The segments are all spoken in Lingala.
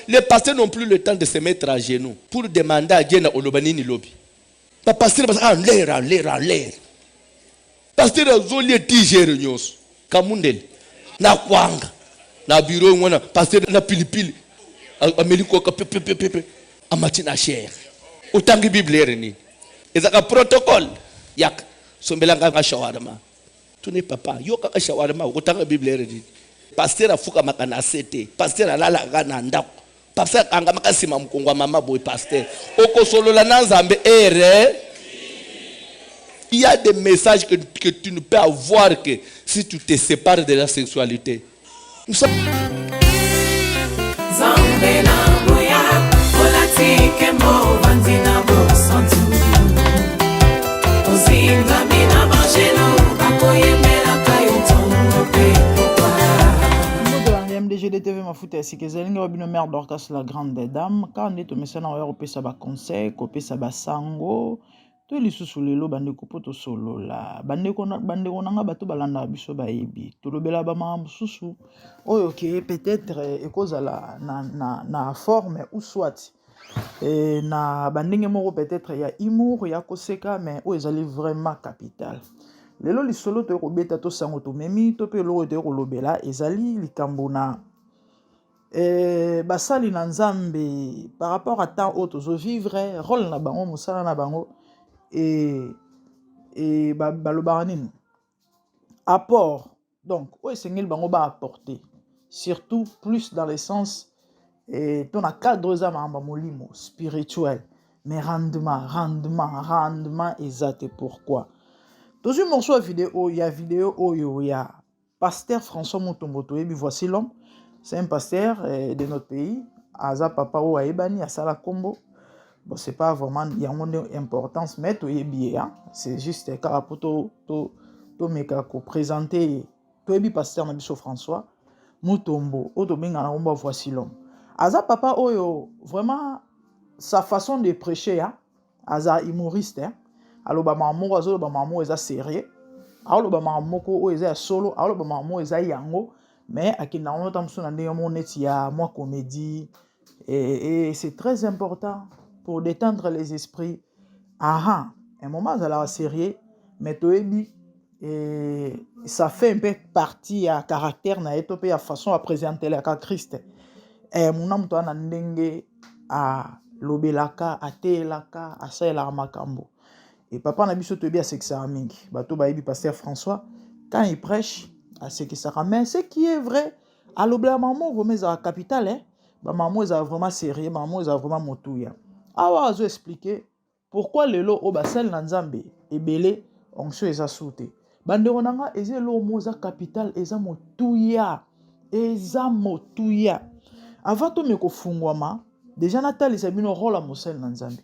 Les pasteurs n'ont plus le temps de se mettre à genoux pour demander à Dieu na oloba nini lobi. Ba pasteur ba en l'air, en l'air, en l'air. Pasteur azolia tigere nyonso. Kamundele na kwanga na bureau mwana pasteur na pilipili ameli koka pepe pepe pepe amati na chair. Otangi Bible ere nini? Ezaka protocole. Yaka sombelanga nga shawarma. Tune papa, yo kaka shawarma okotanga Bible ere nini? Pasteur afukamaka na se te. Pasteur alalaka na ndako. Pasteur akangamaka nsima mokongo ya mama boye pasteur. Okosolola na Nzambe ere. Il y a des messages que tu ne peux avoir que si tu te sépares de la sexualité. Nous sommes. Nzambe na nguya olati nkembo ovandi na bosantu ozingami na banjelu bakoyembelaka yo ntongo mpe pokwa. Mbote balandi MDGD TV mafuta ya sika ezali ngai wa bino mère Dorcas la grande dame kaka nde tomesana oya kopesa ba conseil kopesa basango to lisusu lelo bandeko mpo tosolola bandeko na bandeko na nga bato balandaka biso bayebi tolobela bamakambo mosusu oyo ke peut-être ekozala na forme ou soit na bandenge moko peut-être ya humour ya koseka, mais oyo ezali vraiment capital. Lelo lisolo toyei kobeta to sango tomemi to mpe eloko toyei kolobela ezali likambo na basali na Nzambe par rapport à temps oyo tozovivre, rôle na bango, mosala na bango e balobaka nini, apport donc oyo esengeli bango baapporter, surtout plus dans le sens to na cadre eza makambo ya molimo, spirituel, mais rendement, rendement, rendement eza te. Pourquoi tozwi morceau ya video oyo ya pasteur François Mutombo? Toyebi, voici l'homme, c'est un pasteur de notre pays, aza papa oyo ayebani, asala kombo. Bon, c'est pas vraiment yango nde importance, mais toyebi ye, hein? C'est juste kaka po tomeka koprésente ye. Toyebi pasteur na biso François Mutombo oyo tobengaka na kombo voici l'homme. Aza papa oyo vraiment sa façon de prêcher, hein? Aza humoriste, hein? Aloba makambo moko, azoloba makambo moko eza sérieux, aoloba makambo moko oyo eza ya solo, aoloba makambo moko eza yango, mais akendaka ngo ta mosusu na ndenge moko neti ya mwa comédie et c'est très important pour détendre les esprits. Aha, un moment azalaka sérieux, mais toyebi et ça fait un peu partie ya caractère na ye to mpe ya façon apresentelaka Christ. Mona moto wana na ndenge alobelaka, ateyelaka, asalelaka makambo. E papa na biso toyebi asekisaka mingi. Bato bayebi pasteur François, quand il prêche asekisaka, mais ce qui est vrai, alobelaka makambo vraiment ezalaka capital, eh? Bamakambo ezalaka vraiment sérieux, makambo ezalaka vraiment motuya. Awa azo expliquer pourquoi lelo oyo basali na Nzambe ebele onction eza su te. Bandeko na nga, eza eloko moko eza capital, eza motuya, eza motuya. Avant tome kofungwama déjà, natalisa bino rôle ya mosali na Nzambe.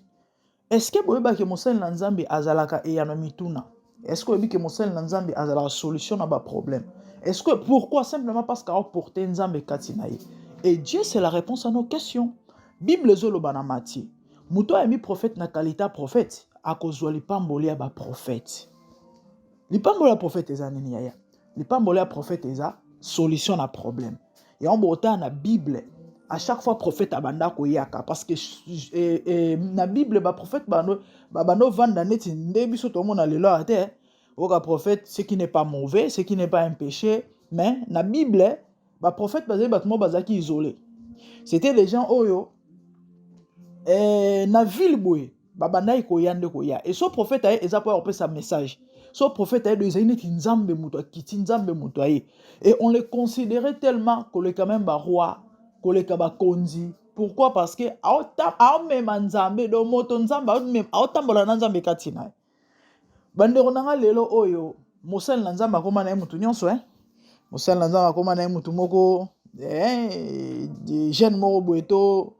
Est-ce que boyebaki mosali na Nzambe azalaka eyano mituna? Est-ce que oyebi ke mosali na Nzambe azalaka solution na baproblème? Est-ce que pourquoi? Simplement parce qu'aoporte Nzambe kati na ye, et Dieu, c'est la réponse à nos questions. Bible ezoloba na Matthieu, moto ayemi prophète na qualité ya prophète akozwa lipamboli ya baprophète. Lipamboli ya prophète eza nini, yaya? Lipamboli ya prophète eza solution na problème. Yango botala na Bible, à chaque fois prophète abanda koyaka, parce que na Bible baprophète babanda ovanda neti nde biso tomona lelo awa te. Oyoka prophète, ce qui n'est pas mauvais, ce qui n'est pas un péché, mais na Bible baprophète bazali bato moko bazalaki isolé. C'était des gens oyo na ville boye babandaki koya nde koya. E so prophète aye, eza mpo ya kopesa message. So prophète aye do, ezali neti Nzambe moto akiti, Nzambe moto aye, et on les considérait tellement koleka même baroi, koleka bakonzi. Pourquoi? Parce que aomema Nzambe, do moto Nzambe aotambola na Nzambe kati na ye. Bandeko na nga, lelo oyo mosali na Nzambe akóma na ye motu nyonso, eh? Mosali na Nzambe akóma na ye motu moko, jeune moko boye to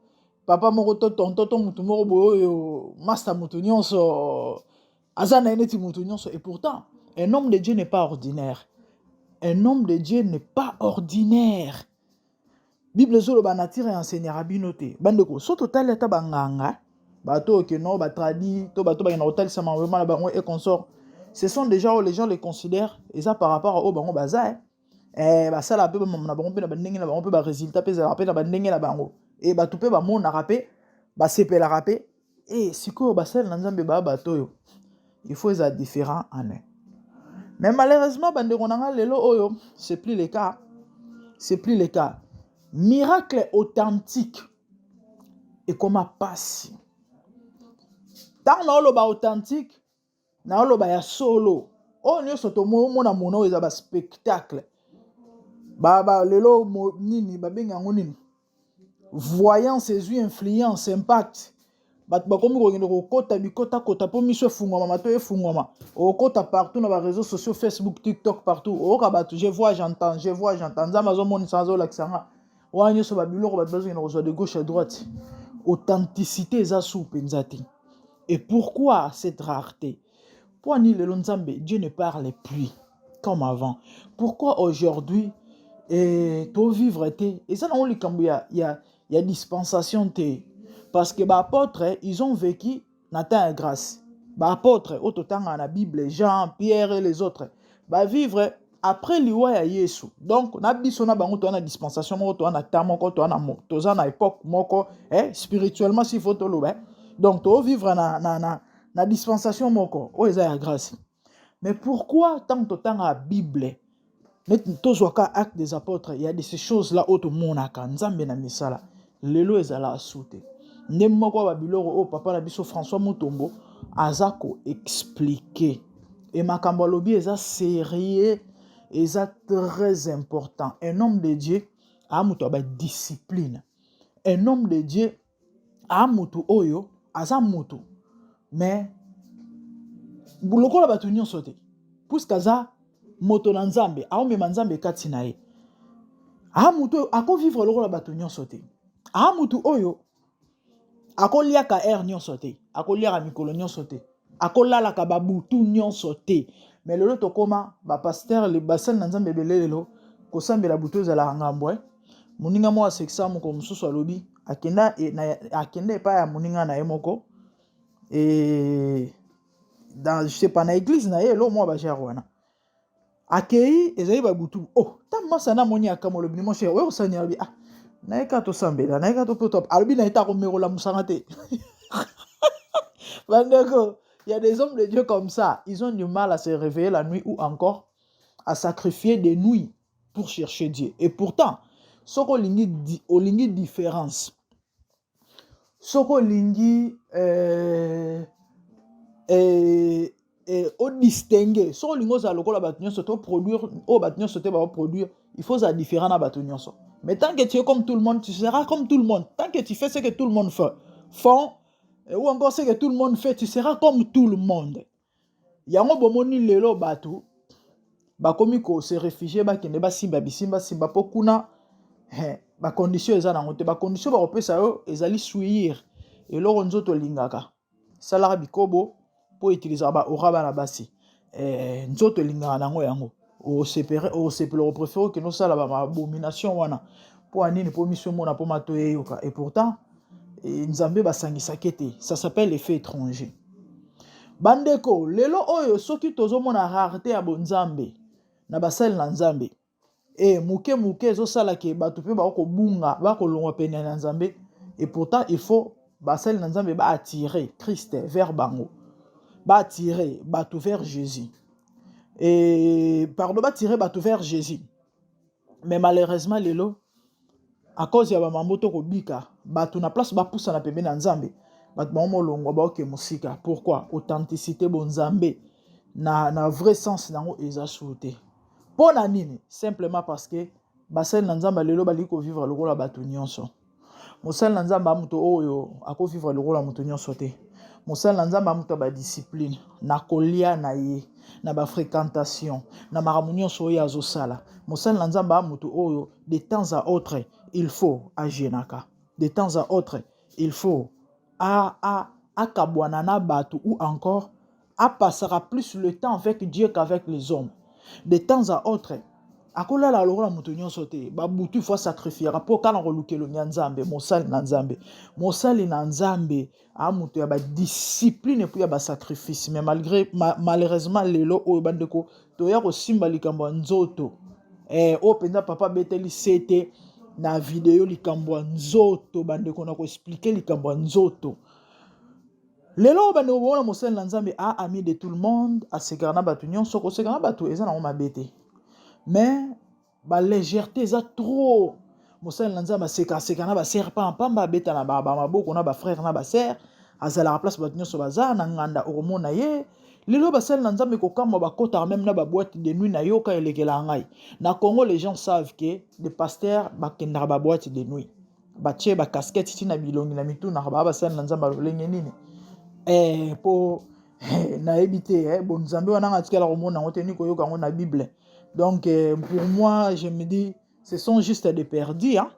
papa moko to tonton to motu moko boye oyo master, motu nyonso aza na ye neti motu nyonso. Et pourtant un homme de Dieu n'est pas ordinaire, un homme de Dieu n'est pas ordinaire. Bible ezoloba nature enseignera bino te. Bandeko, so totali ata banganga, bato oyo keno batradi to bato bakenda kotalisa mawema na bango et consort, ce sont déjà oyo les gens les considèrent, eza par rapport à oyo bango baza, eh, basala mpe bamama na bango mpe na bandenge na bango mpe barésultat mpe ezalaka mpe na bandenge na bango. E bato mpe bamonaka mpe basepelaka mpe. E sikoyo basali na Nzambe baa bato oyo il faut ezala différent en eux. Mais malheureusement bandeko na nga, lelo oyo c'est plus le cas, c'est plus le cas. Miracle authentique ekoma pasi. Ntango naoloba authentique, naoloba ya solo. Oyo nyonso tomomona mona oyo eza baspectacle ba, ba, lelo mo, nini babengi yango nini, voyance ezwi influence, impact. Bato bakomi kokende kokota bikotakota mpo miso efungwama, mato efungwama. Okota partout na baréseaux sociaux, Facebook, TikTok, partout, oyoka bato: "Je vois, j'entends, je vois, j'entends, Nzambe azomonisa, azolakisa nga." Wana nyonso babiloko bato bazokende kozwa de gauche à droite. Authenticité eza su mpenza te. Et pourquoi cette rareté? Mpo ani lelo Nzambe, Dieu ne parle plus comme avant? Pourquoi aujourd'hui eh, tovivre te? Eza nango likambo ya dispensation te, parce que baapôtre, ils ont vécu na temps ya grâce. Baapôtre oyo totangaka na Bible, Jean, Pierre et les autres, bavivre après liwa ya Yesu. Donc na biso na bango toza na dispensation moko, toza na temps moko, toza na époque moko, eh, spirituellement s'il faut toloba, eh. Donc tovivre na dispensation moko oyo eza ya grâce. Mais pourquoi ntango totangaka Bible, neti tozwaka Acte des Apôtres, ya de ces choses là oyo tomonaka Nzambe na misala, lelo ezalaka su te? Nde moko ya babiloko oyo papa na biso François Mutombo aza koexpliquer. E makambo alobi eza sérieux, eza très important. Un homme de Dieu aa moto ya badiscipline. Un homme de Dieu aa motu oyo aza motu mais lokola bato nyonso te, puisque aza moto na Nzambe, aomema Nzambe kati na ye. Aa motu oyo akovivre lokola bato nyonso te. Aa motu oyo akoliaka heure nyonso te, akoliaka mikolo nyonso te, akolalaka babutu nyonso te. Mais lelo tokóma bapasteur, basali na Nzambe ebele lelo kosambela butu ezalaka ngambo, eh? Moninga moko asekisa moko mosusu, alobi akenda, akenda epai ya moninga na ye moko e, dans, je sais pas, na église na ye, eloko moko bagenre wana. Akei, ezali babutu. Oh, ta masa na moni akama, olobi: "Mon cher, oyo kosani?" Alobi: "Ah, naye kaka tosambela, naye kaka to." Alobi na ye ta komekola mosanga te. Bandeko, il y a des hommes de Dieu comme ça, ils ont du mal à se réveiller la nuit ou encore à sacrifier des nuits pour chercher Dieu. Et pourtant, soki olingi, olingi différence, soki olingi odistingue, soki olingi ozala lokola bato nyonso to produire oyo bato nyonso te baoproduire, il faut ozala différent na bato nyonso. Mais tant que tu es comme tout le monde, tu seras comme tout le monde. Tant que tu fais ce que tout le monde fait font ou encore ce que tout le monde fait, tu seras comme tout le monde. Yango bomoni lelo bato bakomi kose réfugier, bakende basimba bisimbasimba, mpo kuna bacondition eza nango te. Bacondition bakopesa yo ezali souillure. Eloko nzoto olingaka, salaka bikobo mpo utilisaka baora bana basi, nzoto elingaka nango yango. Osepela, opréféré okende osala baabomination wana. Mpo ya nini? Mpo miso emona, mpo mato eyoka. Et pourtant Nzambe basangisaki te. Ça s'appelle effet étranger. Bandeko, lelo oyo soki tozomona rareté ya bonzambe na basali na Nzambe, e moke moke ezosalaka bato mpe bakobunga, bakolongwa pene na Nzambe. Et pourtant il faut basali na Nzambe baattirer Christ vers bango, baattirer bato vers Jésus et pardon, baattirer bato vers Jésus. Mais malheureusement lelo, à cause ya bamambo to kobika, bato na place bapusana pembeni na Nzambe, bato bango molongwa, baoke mosika. Pourquoi? Authenticité bonzambe na vrai sens nango eza su te. Mpo na nini? Simplement parce que basali na Nzambe lelo balingi kovivre lokola bato nyonso. Mosali na Nzambe amoto oyo akovivre lokola moto nyonso te. Mosali na Nzambe amoto ya badiscipline na kolia na ye, na bafréquentation, na makambo nyonso oyo azosala. Mosali na Nzambe amoto oyo de temps à autre il faut ajeûnaka, de temps à autre il faut akabwana na bato ou encore apassera plus le temps avec Dieu qu'avec les hommes. De temps à autre akolala lokola moto nyonso te. Babutu faut asacrifiaka mpo kaka koluka elongi ya Nzambe. Mosali na Nzambe, mosali na Nzambe aa moto ya badiscipline et puis ya basacrifice. Mais malgré malheureusement lelo oyo, bandeko, toya kosimba likambo ya nzoto, oyo mpenza papa abeteli se te. Na video likambo ya nzoto, bandeko na koexplike likambo ya nzoto. Lelo oyo bandeko bomona mosali na Nzambe a ami de tout le monde, asekaka na bato nyonso, koseka na bato eza nango mabe te. Mais ba légèreté eza trop. Mosali na Nzambe aseka aseka na ba sœur pamba pamba, abeta na ba maboko na ba frère na ba sœur, azalaka place bato nyonso baza na nganda okomona ye. Lelo basali na Nzambe kokamwa bakotaka meme na ba boîte de nuit na yoka elekelaka ngai. Na Congo les gens savent que les pasteurs bakendaka ba boîte de nuit. Batie ba casquette ti na bilongi na mitunaka ba basali na Nzambe lolenge nini? Eh po eh, nayebi te eh, bon Nzambe wana nga tikala komona yango te ni koyoka yango na Bible. Donc eh, pour moi je me dis ce sont juste des perdus hein.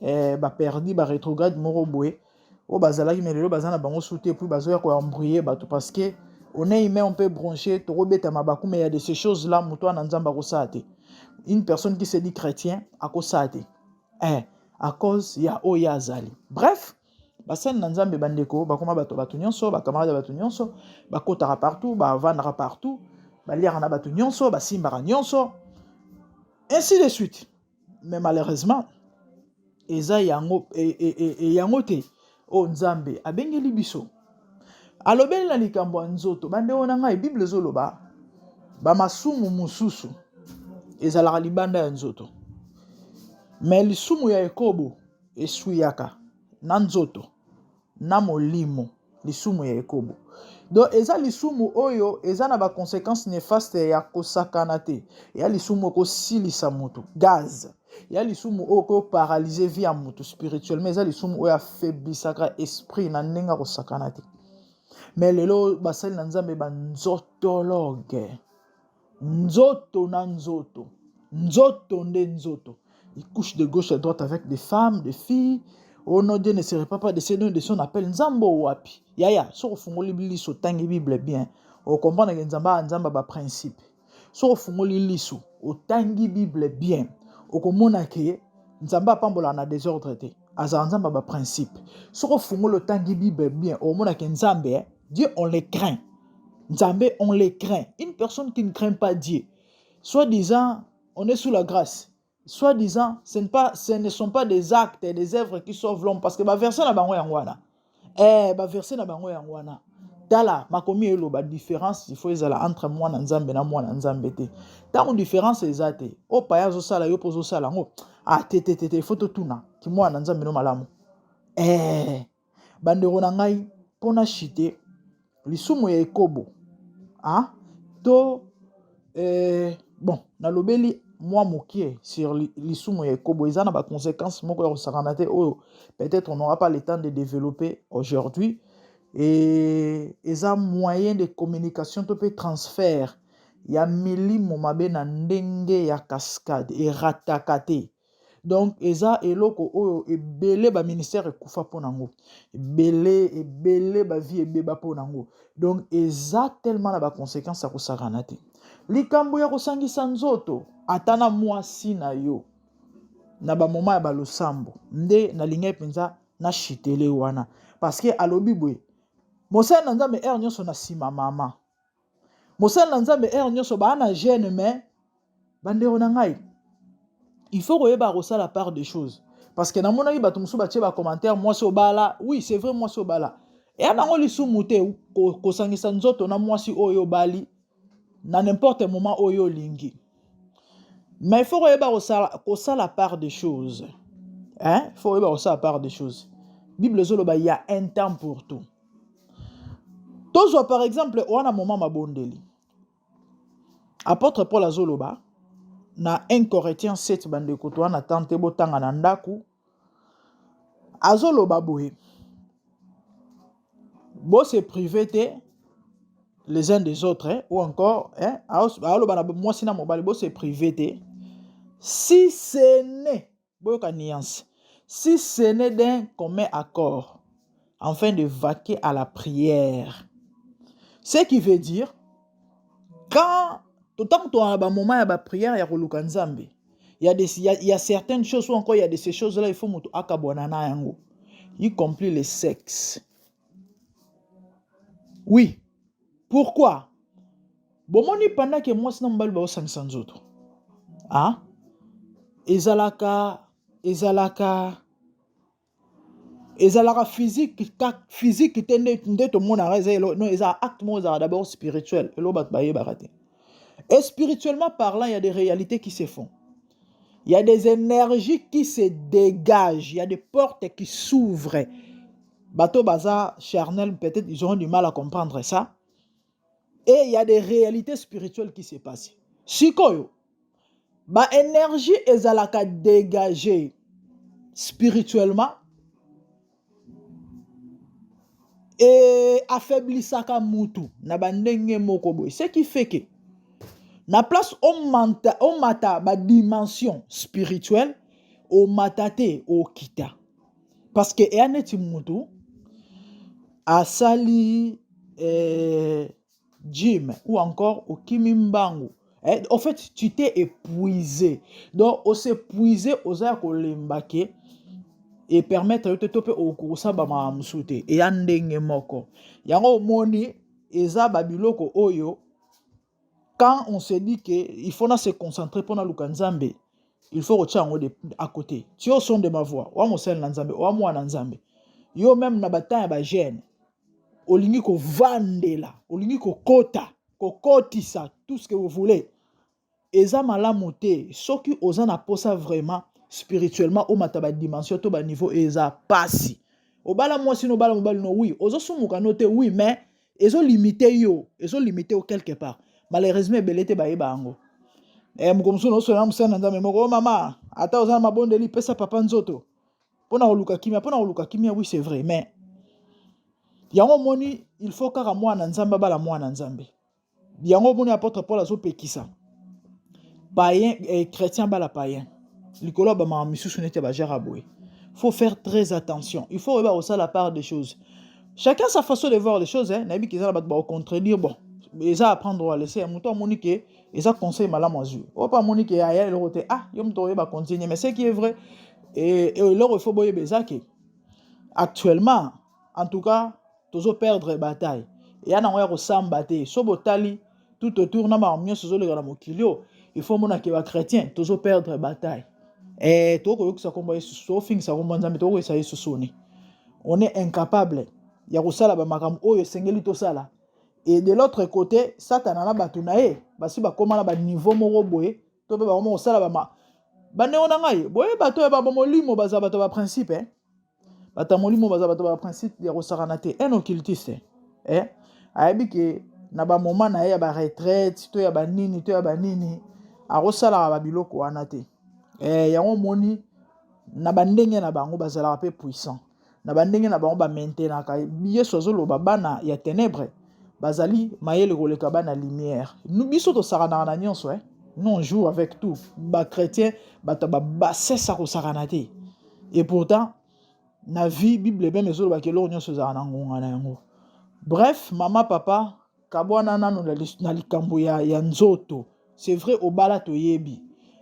Eh, ba perdus ba rétrograde moko boye oyo bazalaki mais lelo baza na bango su te puis bazoya ko embrouiller bato parce que on est humain, on peut broncher, tokobeta mabaku, mais il y a de ces choses là moto wana Nzambe akosala te. Une personne qui se dit chrétien akosala te eh, à cause ya oyo azali. Bref, basali na Nzambe bandeko bakoma bato bato nyonso, bacamarade ya bato nyonso, bakotaka partout, bavandaka partout, baliaka na bato nyonso, basimbaka nyonso, ainsi de suite. Mais malheureusement eza yango e, e, e, e yango te oyo Nzambe abengeli biso. Alobeli na likambo ya nzoto, bandeko na ngai, Bible ezoloba bamasumu mosusu ezalaka libanda ya nzoto, me lisumu ya ekobo eswiyaka na nzoto na molimo. Lisumu ya ekobo donc eza lisumu oyo eza na ba conséquences néfastes ya kosakana te. Ya lisumu ekosilisa motu gaz, ya lisumu oyo koparalyse vie ya motu spirituellement, eza lisumu oyo afeblisaka esprit na ndenge ya kosakana te. Mais lelo basali na Nzambe banzotologue, nzoto na nzoto, nzoto nde nzoto, il couche de gauche à droite avec des femmes, des filles. Oh non, Dieu ne serait pas pas de ses dons de son appel. Nzambe wapi yaya, soki ofungoli liso otangi Bible bien, okomprendre ke Nzambe a Nzambe ba principe. Soki ofungoli liso otangi Bible bien, okomona ke Nzambe apambolaka na désordre te, azala Nzambe ba principe. Soki ofungoli otangi Bible bien, okomona ke Nzambe, eh, Dieu on le craint. Nzambe on le craint. Une personne qui ne craint pas Dieu, soit disant on est sous la grâce, soit disant ce, pas, ce ne sont pas des actes et des œuvres qui sauvent l'homme, parce que baverset na bango yango wana, eh, baverset na bango yango wana. Tala makomi eloba différence il faut ezala entre mwana Nzambe na mwana Nzambe te. Ntango différence eza te, oyo paya azosala, yo mpo ozosala yango, ah te te te te, il faut totuna ki mwana Nzambe no malamu. Eh, bandeko na ngai, mpona chite lisumu ya ekobo, ah, to eh, bon, nalobeli mwa mokie sur lisumu ya ekobo, eza na baconséquence moko ya kosakana te oyo peut-être on n'aura pas le temps de développer aujourd'hui. Et eza moyen de communication to mpe transfert ya milimo mabe na ndenge ya cascade, erataka te. Donc eza eloko oyo ebele baministère ekufa mpo nango, ebele ebele bavie ebeba mpo nango. Donc eza tellement na baconséquence ya kosakana te. Likambo ya kosangisa nzoto ata na mwasi na yo na bamoma ya balosambo nde nalingai mpenza na chitele wana, parce que alobi boye mosali na Nzambe heure nyonso na nsima mama mosali na Nzambe heure nyonso baa na gêne. Mais bandeko na ngai, il faut koyeba kosala part des choses, parce que namonaki bato mosusu batie bacommentaire: mwasi obala. Oui, c'est vrai, mwasi obala eya nango lisumu te, kosangisa nzoto na mwasi oyo obali na n'importe moment oyo olingi. Mais il faut koyeba kosala part des choses, hein? Il faut koyeba kosala part des choses. Bible ezoloba il y a un temps pour tout. Tozwa par exemple wana moment mabondeli, apôtre Paul azoloba na 1 Corinthiens 7. Bandeko, to wana tante botanga na ndako. Azoloba boye: bose privé te les uns des autres, hein, ou encore, hein, aloba na mwasi na mobali, bose privé te, si ce n'est, boyoka nuance, si ce n'est d'un commun accord afin de vaquer à la prière. Ce qui veut dire, quand ntango toza na bamoment ya baprière ya koluka Nzambe, il y a, des, il y a, il y a certaines choses ou encore il y a de ces choses là il faut moto akabwana na yango, y compris le sexe. Oui, pourquoi? Bomoni, pendant ke mwasi na mobali baosangisa nzoto, ah, ezalaka ezalaka ezalaka physique ka physique te nde, nde tomonaka eza elo non eza acte moko ezalaka d'abord spirituel elo bato bayebaka te et spirituellement parlant il y a des réalités qui se font il y a des énergies qui se dégagent il y a des portes qui s'ouvrent bato baza charnel peut-être ils auront du mal à comprendre ça et il y a des réalités spirituelles qui se passent sikoyo ba énergie ezalaka dégagée spirituellement e affaiblisaka mutu na bandenge moko boye ce qui fait que na place omata, omata ba dimension spirituelle omata te okita parce que eya neti mutu asali eh, gym ou encore okimi mbangu eh, en fait tu t'es épuisé donc osepuise oza ya kolemba ke epermettre yo te to mpe okosala bamakambo mosusu te eya ndenge moko yango omoni eza babiloko oyo quand on se dit que il faut na se concentrer mpona luka nzambe il faut kotia yango à côté tu au son de ma voix oa mosali na nzambe oa mwana nzambe yo meme na batemps ya bajeune olingi kovandela olingi kokota kokotisa tout ce que vous voulez eza malamu te soki oza na posa vraiment spirituellement omata badimension to baniveau eza pasi obala mwasi no obala mobali no oui ozosumuka no te oui mais ezolimite yo ezolimite yo quelque part malheureusement ebele te bayeba yango eh, moko mosusu naosola na mosali na nzambe moko o oh, mama ata oza na mabondeli pesa papa nzoto mpo na koluka kimia mpo na koluka kimia oui c'est vrai mais yango omoni il faut kaka mwana nzambe abala mwana nzambe yango omoni apôtre paul azopekisa païen eh, chrétien bala païen likolo ya bamama misusu neti ya bajara boye faut faire très attention il faut oyeba kosala part des choses chacun sa façon de voir les choses hein. nayebi ke eza na bato bakocontredire bon eza apprendre ou à laisser moto amoni ke eza conseil malamu azwi oyo mpe amoni ke aya eloko te ah yo moto oyeba continue mais ce qui est vrai eloko il faut boyeba eza ke actuellement en tout cas tozo perdre bataille eya nango ya kosamba te so botali tout autour na makambo nyonso ezoleka na mokili oyo il faut omona ke bachrétien tozo perdre bataille eh, tokoyokisa nkombo yesu tofingisa nkombo nzambe tokoyokisa yesu soni on est incapable ya kosala bamakambo oyo esengeli tosala et de l'autre côté satana na bato na ye basi bakóma na baniveau moko boye to mpe bakoma kosala bama bandeko na ngai boyeba to ya bamolimo bazala bato ya baprincipe eh? bato ya molimo baza bato ba principe ya kosakana te un occultiste eh? ayebi ke na bamoma na ye ya baretraite to ya banini to ya banini akosalaka babiloko wana te eh, yango omoni na bandenge na bango bazalaka mpe puissant na bandenge na bango bamaintenaka yesu azoloba bana ya tenebre bazali mayele koleka bana lumière biso tosakanaka na nyonso eh? nous on joue avec tout bachrétien bato ya babassesse akosakana te et pourtant na vie bible meme ezolobaka eloko nyonso ezalaka na ngonga na yango bref mama papa kabwana nano na likambo ya, ya nzoto c'est vrai obala toyebi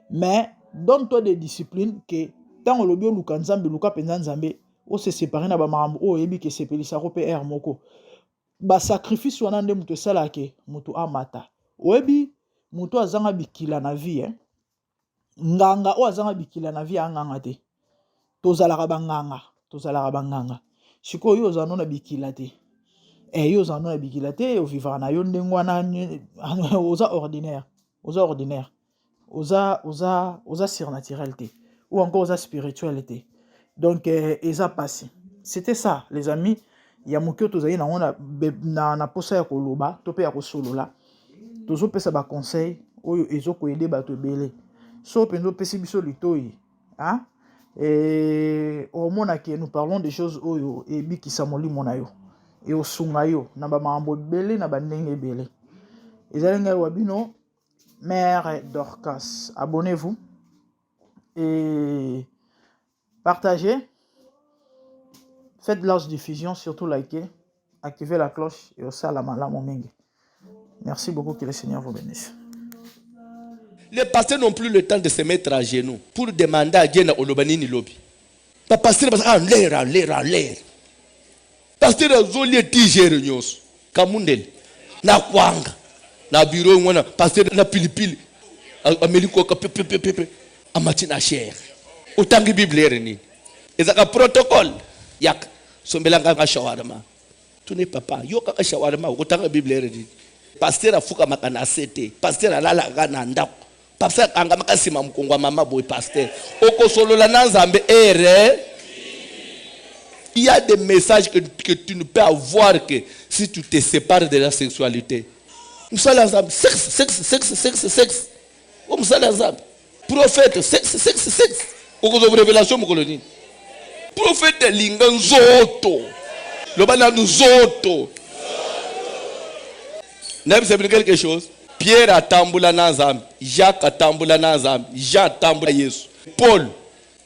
mais donne toi des disciplines ke ntango olobi oluka nzambe luka mpenza nzambe ose separe na bamakambo oyo oyebi ke esepelisako mpe heure moko basacrifice wana nde moto esalaka ke moto amata oyebi moto azanga bikila na vie eh? Nganga oyo azanga bikila na vie anganga te. Tozalaka ba nganga, tozalaka ba nganga. Sikoyo yo ozala no na bikila te. Eh yo ozala no na bikila te, ovivaka na yo ndenge wana oza ordinaire, oza ordinaire. Oza oza oza surnaturel te ou encore oza spirituel te. Donc eh, eza pasi. C'était ça les amis ya moke oyo tozali nango na, na, na posa ya koloba to mpe ya kosolola. Tozopesa ba conseil oyo ezokoyede bato ebele so mpenza opesi biso litoi eh, omona ke nous parlons des choses oyo ebikisa molimo na yo eosunga yo na bamakambo ebele na bandenge ebele ezali ngai wa bino mère dorcas abonnez-vous et partagez faites large diffusion surtout likez activez la cloche et osala malamu mingi merci beaucoup que le seigneur vous bénisse Les pasteurs n'ont plus le temps de se mettre à genoux pour demander à Dieu na oloba nini lobi. Ba pasteur ba en l'air, en l'air, en l'air. Pasteur azolia tigere nyonso. Kamundele na kwanga na bureau wana pasteur na pilipili ameli koka pepepepe amati na chair. Otangi Bible heure nini? Ezaka protocole. Yaka, sombela nga shawarma. Tune papa, yo kaka shawarma okotanga Bible heure nini? Pasteur afukamaka na se te. Pasteur alalaka na ndako. Pasteur akangamaka nsima mokongo ya mama boye pasteur. Okosolola na Nzambe heure. Il y a des messages que, que tu ne peux avoir que si tu te sépares de la sexualité. Mosala ya Nzambe, sexe, sexe, sexe, sexe, sexe. O mosala ya Nzambe. Prophète, sexe, sexe, sexe. Okozwa révélation mokolo nini? Prophète alinga nzoto. Loba nanu nzoto. Nayebisa bino quelque chose. Pierre atambula na Nzambe, Jacques atambula na Nzambe, Jean atambula Yesu. Paul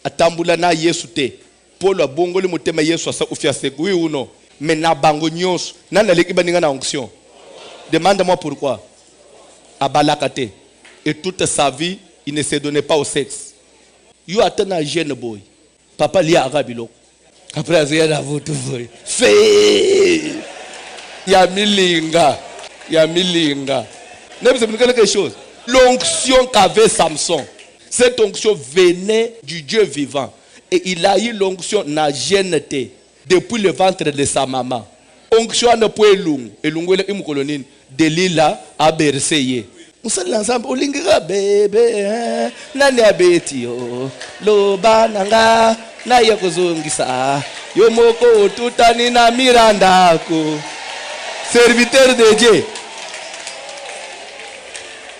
atambula na Yesu te. Paul abongoli motema Yesu asa kufi aseki. Oui ou non? Mais na bango nyonso, nani aleki baninga na onction? Demande-moi pourquoi. Abalaka te. Et toute sa vie, il ne se donnait pas au sexe. Yo ata na jeune boy. Papa liaka biloko. Après azoya na butu boye. Fe ya milinga ya milinga. Nayebisa bino quelque chose. L'onction qu'avait Samson, cette onction venait du Dieu vivant. Et il a eu l'onction na jeune te depuis le ventre de sa maman. Onction wana po elungu, elungu elaki mokolo nini? Delila a berce ye. Mosali na Nzambe olingi ka bebe eh, nani abeti yo loba na nga naye kozongisa yo moko otutani na Miranda ko serviteur de Dieu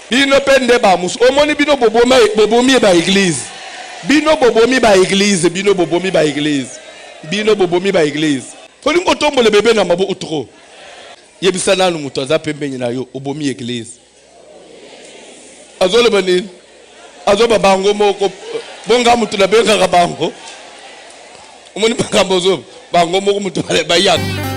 bino mpe nde bamusu omoni bino bobomi ba eglise bino bobomi ba eglise bino bobomi ba eglise bino bobomi ba eglise olingi otombola bebe na maboko trop Yebisa nanu mutu aza pembeni na yo obomi eglise. Azoloba nini? Azoba bango moko bonga mutu nabengaka bango. Omoni makambo ozoba bango moko mutu bayaka.